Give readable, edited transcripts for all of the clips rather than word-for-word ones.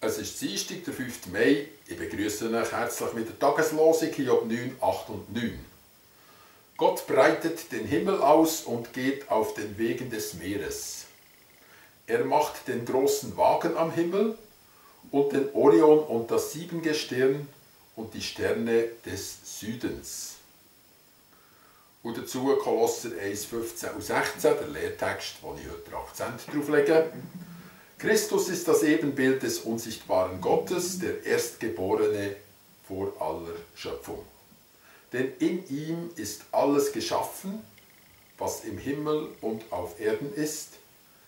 Es ist Dienstag, der 5. Mai. Ich begrüße euch herzlich mit der Tageslosung Hiob 9, 8 und 9. Gott breitet den Himmel aus und geht auf den Wegen des Meeres. Er macht den großen Wagen am Himmel und den Orion und das Siebengestirn und die Sterne des Südens. Und dazu Kolosser 1, 15 und 16, der Lehrtext, wo ich heute den Akzent drauf lege. Christus ist das Ebenbild des unsichtbaren Gottes, der Erstgeborene vor aller Schöpfung. Denn in ihm ist alles geschaffen, was im Himmel und auf Erden ist,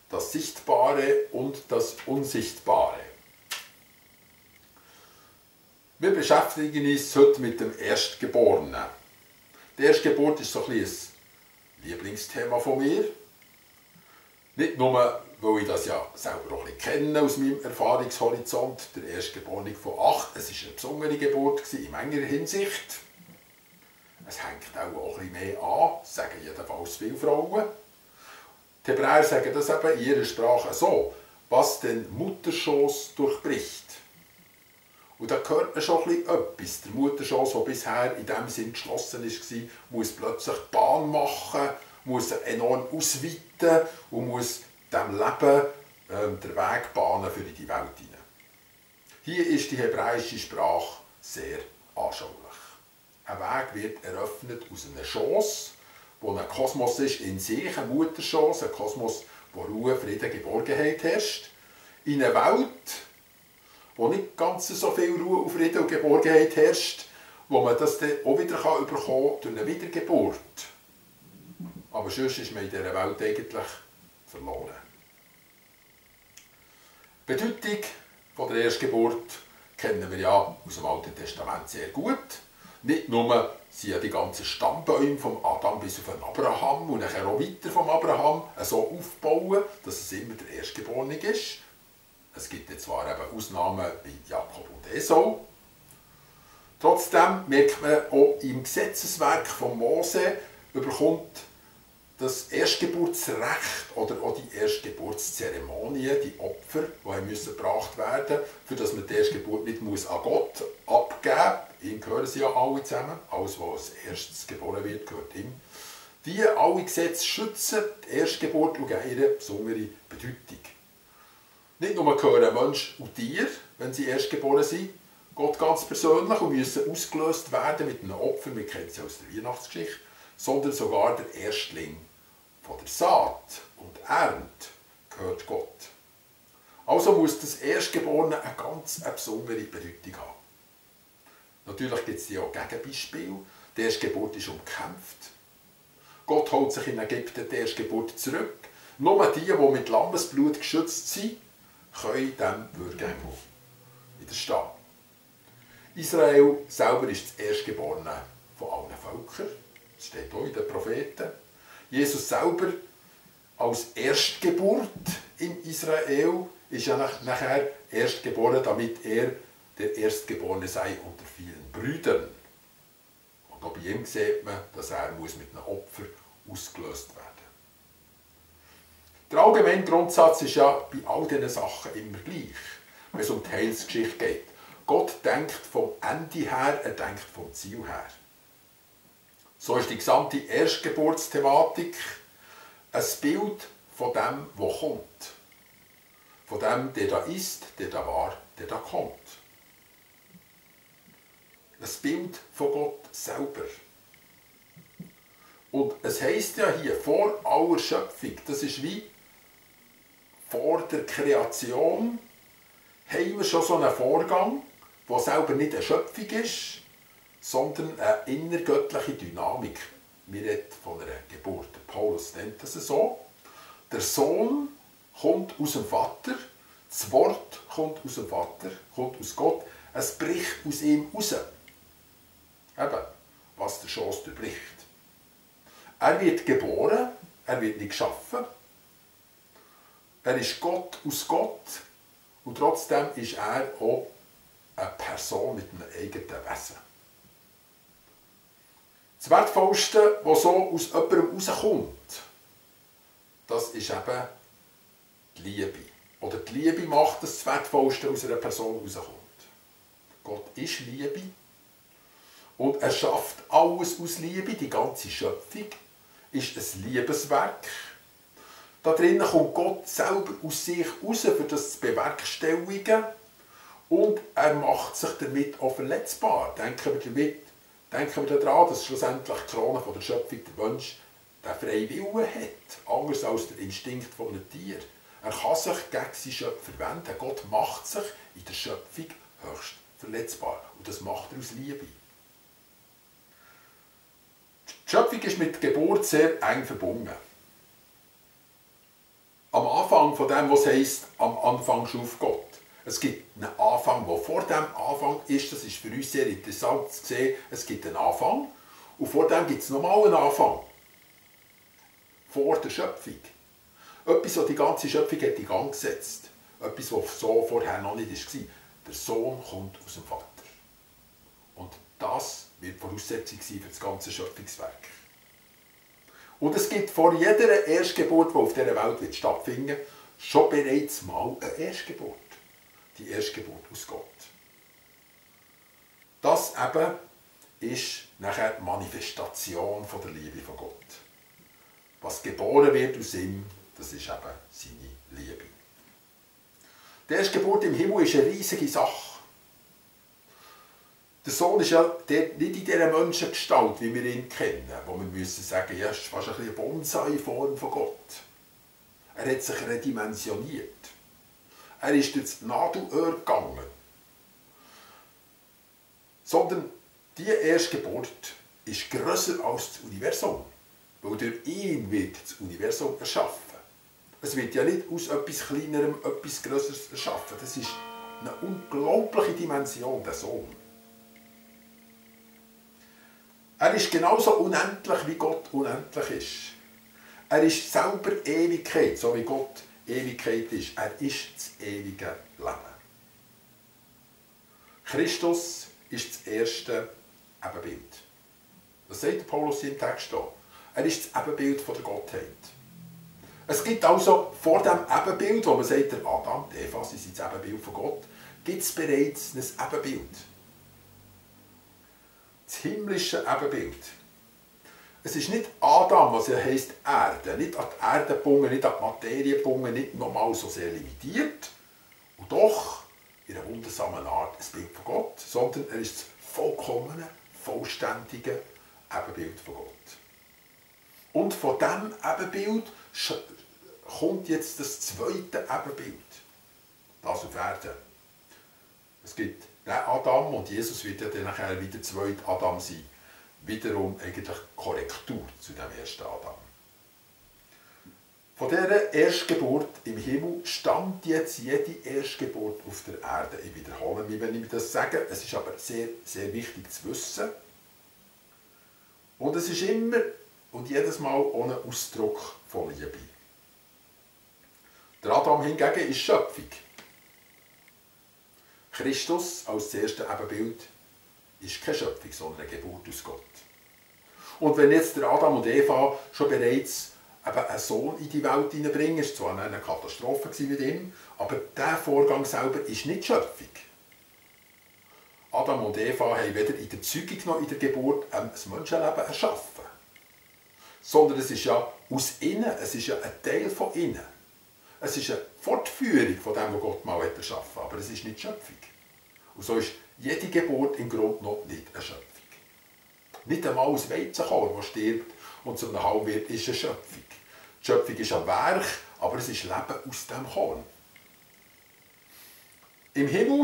das Sichtbare und das Unsichtbare. Wir beschäftigen uns heute mit dem Erstgeborenen. Die Erstgeburt ist so ein Lieblingsthema von mir. Nicht nur, weil ich das ja selber auch ein bisschen kenne aus meinem Erfahrungshorizont, der Erstgeborene von 8. Es war eine besondere Geburt in mancher Hinsicht. Es hängt auch ein bisschen mehr an, sagen jedenfalls viele Frauen. Die Hebräer sagen das eben in ihrer Sprache so, was den Mutterschoss durchbricht. Und da hört man schon etwas. Der Mutterschoss, der bisher in dem Sinn geschlossen war, muss plötzlich Bahn machen, muss enorm ausweiten und muss dem Leben den Weg bahnen für die Welt hinein. Hier ist die hebräische Sprache sehr anschaulich. Ein Weg wird eröffnet aus einem Schoss, wo ein Kosmos ist in sich, ein Mutterschoss, ein Kosmos, wo Ruhe, Frieden, Geborgenheit herrscht, in eine Welt, wo nicht ganz so viel Ruhe, Frieden und Geborgenheit herrscht, wo man das dann auch wieder bekommen kann durch eine Wiedergeburt. Aber sonst ist man in dieser Welt eigentlich verloren. Die Bedeutung der Erstgeburt kennen wir ja aus dem Alten Testament sehr gut. Nicht nur sind ja die ganzen Stammbäume vom Adam bis auf den Abraham und nachher auch weiter vom Abraham so aufbauen, dass es immer der Erstgeborene ist. Es gibt jetzt zwar eben Ausnahmen wie Jakob und Esau. Trotzdem merkt man auch im Gesetzeswerk von Mose überkommt das Erstgeburtsrecht oder auch die Erstgeburtszeremonie, die Opfer, die müssen gebracht werden, für dass man die Erstgeburt nicht muss an Gott abgeben muss. Ihm gehören sie ja alle zusammen. Alles, was als erstes geboren wird, gehört ihm. Die alle Gesetze schützen die Erstgeburt und geben ihr besondere Bedeutung. Nicht nur gehören Mensch und Tier, wenn sie erst geboren sind, Gott ganz persönlich und müssen ausgelöst werden mit einem Opfer, wir kennen es ja aus der Weihnachtsgeschichte, sondern sogar der Erstling von der Saat und Ernte gehört Gott. Also muss das Erstgeborene eine ganz besondere Bedeutung haben. Natürlich gibt es auch Gegenbeispiele. Die Erstgeburt ist umkämpft. Gott holt sich in Ägypten die Erstgeburt zurück. Nur die mit Lammesblut geschützt sind, können dem Würgengel widerstehen. Israel selber ist das Erstgeborene von allen Völkern. Das steht auch in den Propheten. Jesus selber als Erstgeburt in Israel ist ja nachher erstgeboren, damit er der Erstgeborene sei unter vielen Brüdern. Und auch bei ihm sieht man, dass er mit einem Opfer ausgelöst werden muss. Der allgemeine Grundsatz ist ja bei all diesen Sachen immer gleich, wenn es um die Heilsgeschichte geht. Gott denkt vom Ende her, er denkt vom Ziel her. So ist die gesamte Erstgeburtsthematik ein Bild von dem, was kommt. Von dem, der da ist, der da war, der da kommt. Ein Bild von Gott selber. Und es heisst ja hier, vor aller Schöpfung, das ist wie vor der Kreation, haben wir schon so einen Vorgang, der selber nicht eine Schöpfung ist, sondern eine innergöttliche Dynamik. Wir reden von einer Geburt. Paulus nennt das so. Der Sohn kommt aus dem Vater, das Wort kommt aus dem Vater, kommt aus Gott, es bricht aus ihm raus. Eben, was der Schoss durchbricht. Er wird geboren, er wird nicht geschaffen. Er ist Gott aus Gott und trotzdem ist er auch eine Person mit einem eigenen Wesen. Das Wertvollste, was so aus jemandem rauskommt, das ist eben die Liebe. oder die Liebe macht, dass das Wertvollste aus einer Person rauskommt. Gott ist Liebe und er schafft alles aus Liebe. Die ganze Schöpfung ist ein Liebeswerk. Da drinnen kommt Gott selber aus sich raus, für das zu bewerkstelligen. Und er macht sich damit auch verletzbar. Denken wir daran, dass schlussendlich die Krone der Schöpfung der Mensch den freien Willen hat. Anders als der Instinkt von einem Tier. Er kann sich gegen seinen Schöpfer wenden. Gott macht sich in der Schöpfung höchst verletzbar. Und das macht er aus Liebe. Die Schöpfung ist mit der Geburt sehr eng verbunden. Am Anfang von dem, was heisst, am Anfang schuf Gott. Es gibt einen Anfang, der vor dem Anfang ist. Das ist für uns sehr interessant zu sehen. Es gibt einen Anfang und vor dem gibt es nochmal einen Anfang. Vor der Schöpfung. Etwas, was die ganze Schöpfung hat in Gang gesetzt. Etwas, was so vorher noch nicht war. Der Sohn kommt aus dem Vater. Und das wird Voraussetzung sein für das ganze Schöpfungswerk. Und es gibt vor jeder Erstgeburt, die auf dieser Welt stattfinden wird, schon bereits mal eine Erstgeburt. Die Erstgeburt aus Gott. Das eben ist nachher die Manifestation von der Liebe von Gott. Was geboren wird aus ihm, das ist eben seine Liebe. Die Erstgeburt im Himmel ist eine riesige Sache. Der Sohn ist ja nicht in dieser Menschengestalt, wie wir ihn kennen, wo wir müssen sagen, ja, es ist fast ein bisschen eine Bonsai-Form von Gott. Er hat sich redimensioniert. Er ist ins Nadelöhr gegangen. Sondern diese Erstgeburt ist grösser als das Universum. Weil durch ihn wird das Universum erschaffen. Es wird ja nicht aus etwas Kleinerem etwas Grösseres erschaffen. Das ist eine unglaubliche Dimension, der Sohn. Er ist genauso unendlich, wie Gott unendlich ist. Er ist selber Ewigkeit, so wie Gott Ewigkeit ist. Er ist das ewige Leben. Christus ist das erste Ebenbild. Das sagt Paulus im Text hier. Er ist das Ebenbild von der Gottheit. Es gibt also vor dem Ebenbild, wo man sagt, der Adam, die Eva, sie sind das Ebenbild von Gott, gibt es bereits ein Ebenbild. Das himmlische Ebenbild. Es ist nicht Adam, was heisst Erde, nicht an die Erde gebunden, nicht an die Materie gebunden, nicht nochmal so sehr limitiert und doch in einer wundersamen Art ein Bild von Gott, sondern er ist das vollkommene, vollständige Ebenbild von Gott. Und von diesem Ebenbild kommt jetzt das zweite Ebenbild, das auf Erden. Es gibt den Adam und Jesus wird ja dann nachher wieder der zweite Adam sein. Wiederum eigentlich Korrektur zu dem ersten Adam. Von dieser Erstgeburt im Himmel stammt jetzt jede Erstgeburt auf der Erde. Ich wiederhole mich, wenn ich das sage. Es ist aber sehr, sehr wichtig zu wissen. Und es ist immer und jedes Mal ohne Ausdruck von Liebe. Der Adam hingegen ist Schöpfung. Christus als das erste Ebenbild ist keine Schöpfung, sondern eine Geburt aus Gott. Und wenn jetzt der Adam und Eva schon bereits einen Sohn in die Welt hineinbringen, es war zwar eine Katastrophe mit ihm, aber dieser Vorgang selber ist nicht Schöpfung. Adam und Eva haben weder in der Zeugung noch in der Geburt ein Menschenleben erschaffen. Sondern es ist ja aus ihnen, es ist ja ein Teil von ihnen. Es ist eine Fortführung von dem, was Gott mal erschaffen hat, aber es ist nicht Schöpfung. Und so ist jede Geburt im Grunde noch nicht eine Schöpfung. Nicht einmal ein Weizenkorn, das stirbt und zu einem Halm wird, ist eine Schöpfung. Die Schöpfung ist ein Werk, aber es ist Leben aus dem Korn. Im Himmel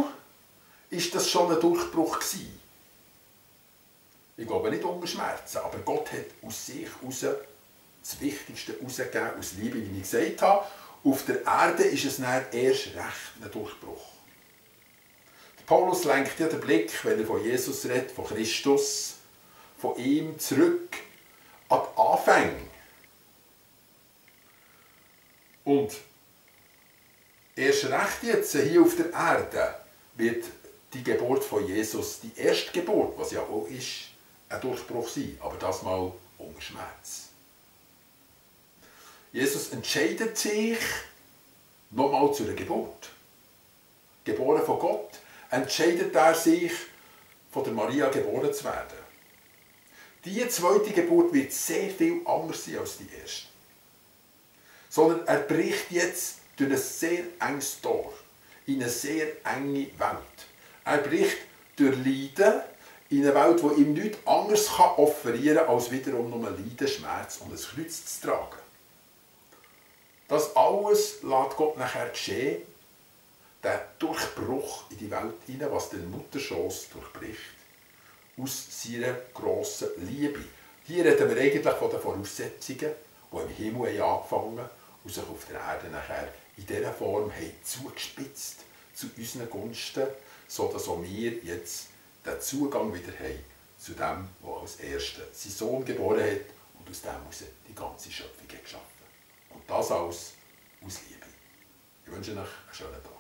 war das schon ein Durchbruch gewesen. Ich glaube nicht unter Schmerzen, aber Gott hat aus sich heraus das Wichtigste herausgegeben, aus Liebe, wie ich gesagt habe. Auf der Erde ist es dann erst recht ein Durchbruch. Paulus lenkt ja den Blick, wenn er von Jesus redet, von Christus, von ihm zurück an die Anfänge. Und erst recht jetzt, hier auf der Erde, wird die Geburt von Jesus, die Erstgeburt, was ja auch ist, ein Durchbruch sein, aber das mal ohne Schmerz. Jesus entscheidet sich, nochmal zu einer Geburt. Geboren von Gott, entscheidet er sich, von der Maria geboren zu werden. Diese zweite Geburt wird sehr viel anders sein als die erste. Sondern er bricht jetzt durch ein sehr enges Tor in eine sehr enge Welt. Er bricht durch Leiden in eine Welt, die ihm nichts anderes offerieren kann, als wiederum nur Leiden, Schmerz und ein Kreuz zu tragen. Das alles lässt Gott nachher geschehen, der Durchbruch in die Welt hinein, was den Mutterschoss durchbricht, aus seiner grossen Liebe. Hier reden wir eigentlich von den Voraussetzungen, die im Himmel angefangen haben und sich auf der Erde nachher in dieser Form haben zugespitzt zu unseren Gunsten, sodass auch wir jetzt den Zugang wieder haben zu dem, der als Erster seinen Sohn geboren hat und aus dem heraus die ganze Schöpfung geschaffen hat. Und das alles aus Liebe. Ich wünsche euch einen schönen Tag.